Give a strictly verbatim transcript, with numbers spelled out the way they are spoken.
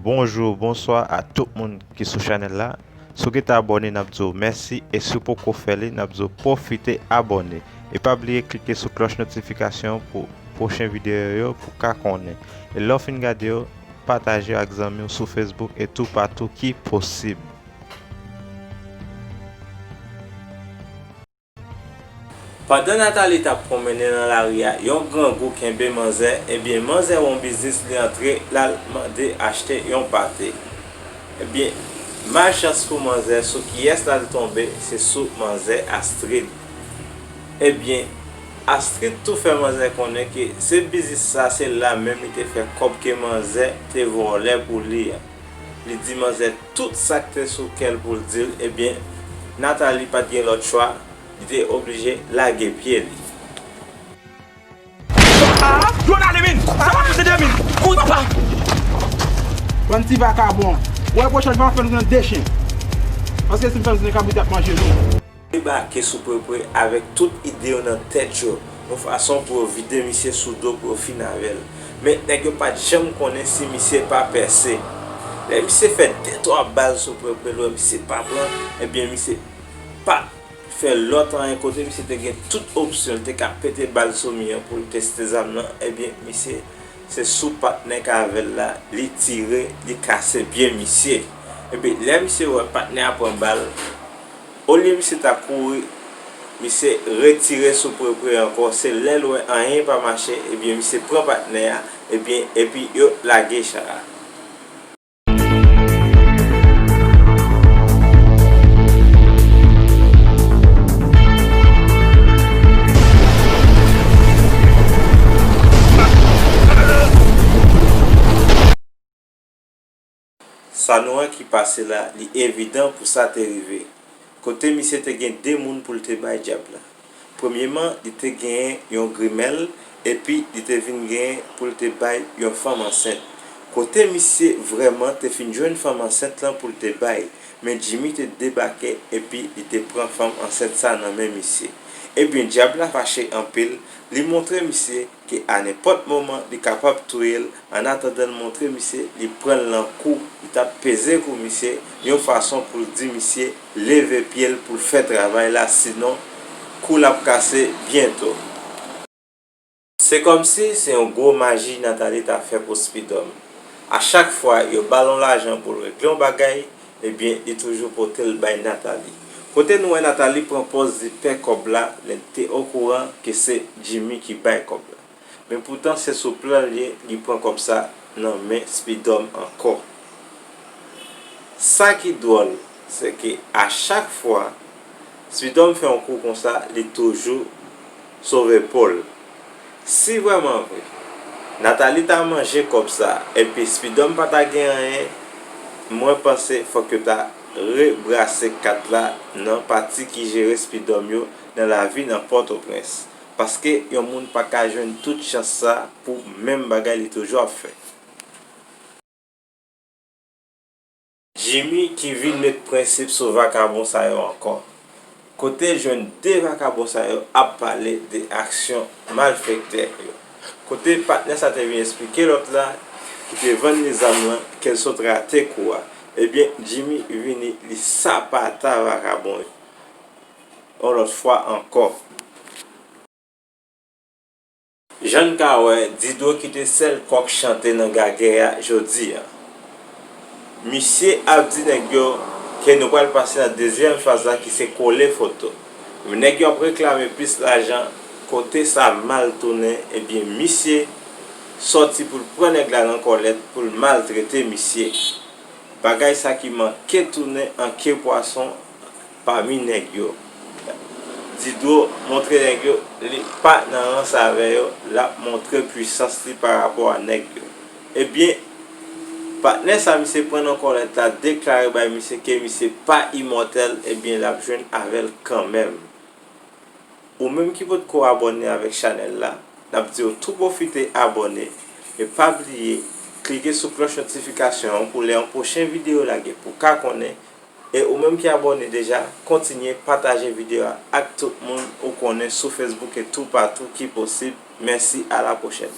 Bonjou, bonswa a tout moun ki sou chanèl la. Si w gentan abòne, n ap di w mèsi, e si w poko fè li, n ap di w pwofite abòne. E pa bliye klike sou klòch notifikasyon pou pwochen videyo yo pou w ka konnen. E lè w fin gade yo, pataje yo ak zanmi w sou Facebook e toupatou ki posib. Pandan Nathalie t ap pwonmennen nan lari a, yon grangou kenbe manzè, ebyen manzè wè yon biznis li antre, l al mande achte yon pate. Ebyen, malchans pou manzè, sou kiyès l al tonbe, se sou manzè Astrid. Ebyen, Astrid tou fè manzè konnen ke se biznis sa, se la menm li te fè kòb ke manzè te vòlè pou li a. Li di manzè tout sa k te sou kè l pou l di l, ebyen, Nathalie pa t gen lòt chwa, li te oblije lage pye li. Ah, Ronald Emin! Sa pa pouse de min! Kouri, papa! Bann ti vakabon! Wè pwochèn fwa m ap fè nou tounen de chen! Paske si m fè nou tounen kabrit, y ap manje nou! Debake sou Prepre avèk tout ide yo nan tèt yo, yon fason pou yo vide misye sou do pou yo fin avè l. Men nèg yo pa t janm konnen si misye pa pèse. Lè misye fè de twa bal sou Prepre, l wè misye pa pran, ebyen misye pa fè lòt anyen. Kote misye te gen tout opsyon, li te ka pete bal sou mi an pou l teste zam nan, ebyen misye se sou patnè k avè l la, li tire, li kase pye misye. Epi lè misye wè patnè a pran bal, olye misye ta kouri, misye retire sou Prepre ankò, se lè l wè anyen pa mache, ebyen misye pran patnè a, ebyen epi yo lage cha a. Sa nou wè ki pase la, li evidan pou sa te rive. Kote misye te gen de moun pou l te bay dyab la. Premyeman, li te genyen yon grimèl, epi li te vin genyen pou l te bay yon fanm ansent. Kote misye vrèman te fin jwenn fanm ansent lan pou l te bay, men Jimmy te debake epi li te pran fanm ansent sa nan men misye. Ebyen, dyab la fache anpil, li montre misye ke a nenpòt moman li kapab touye l, annatandan l montre misye li pran l nan kou, li t ap peze kou misye yon fason pou l di misye leve pye l pou l fè travay la, sinon kou l ap kase byento. Se kòmsi se yon gwo maji Nathalie ta fè pou Spidòm. A chak fwa yo ba l yon lajan pou l regle yon bagay, ebyen, li toujou pote l bay Nathalie. Kote nou wè Nathalie pran pòz li pè kòb la, lè l te okouran ke se Jimmy ki bay kòb la. Men poutan se sou plan l ye, li pran kòb sa nan men Spidòm ankò. Sa ki dwòl, se ke a chak fwa Spidòm fè yon kou konsa, li toujou sove po l. Si vrèman vre Nathalie ta manje kòb sa epi Spidòm pa ta gen anyen, mwen panse fòk yo ta rebrase kat la nan pati ki jere Spidòm yo nan lavi nan Pòtoprens. Paske yon moun pa ka jwenn tout chans sa pou menm bagay li toujou ap fè. Jimmy ki vin met prensip sou vakabon sa yo ankò. Kote l jwenn de vakabon sa yo ap pale de aksyon malfektè yo. Kote patnè sa te vin eksplike lòt la ki te vann li zam lan ke l sot rate kou a. Ebyen, Jimmy vini, li sapata vakabon yo. Yon lòt fwa ankò. Jan n ka wè, Didro kite sèl kòk chante nan gagè a jodi a. Misye ap di nèg yo ke nou pral pase nan dezyèm faz la ki se kole foto. Men nèg yo ap reklame plis lajan, kote sa mal tounen, ebyen misye sòti pou l pran nèg la nan kòlèt, pou l maltrete misye. Bagay sa ki manke tounen an ke pwason pami nèg yo. Didro montre nèg yo li pa nan rans avè yo, l ap montre pwisans li parapò a nèg yo. Ebyen, patnè sa misye pran nan kòlèt la deklare bay misye ke misye pa imòtèl, ebyen l ap jwenn avè l kanmenm. Ou menm ki potko abòne avèk chanèl la, n ap di w tou pwofite abòne, e pa bliye klike sou klòch notifikasyon an pou lè yon pwochen videyo lage pou w ka konnen, e ou menm ki abòne deja, kontinye pataje videyo a ak tout moun ou konnen sou Facebook e toupatou ki posib. Mèsi, a la pwochèn.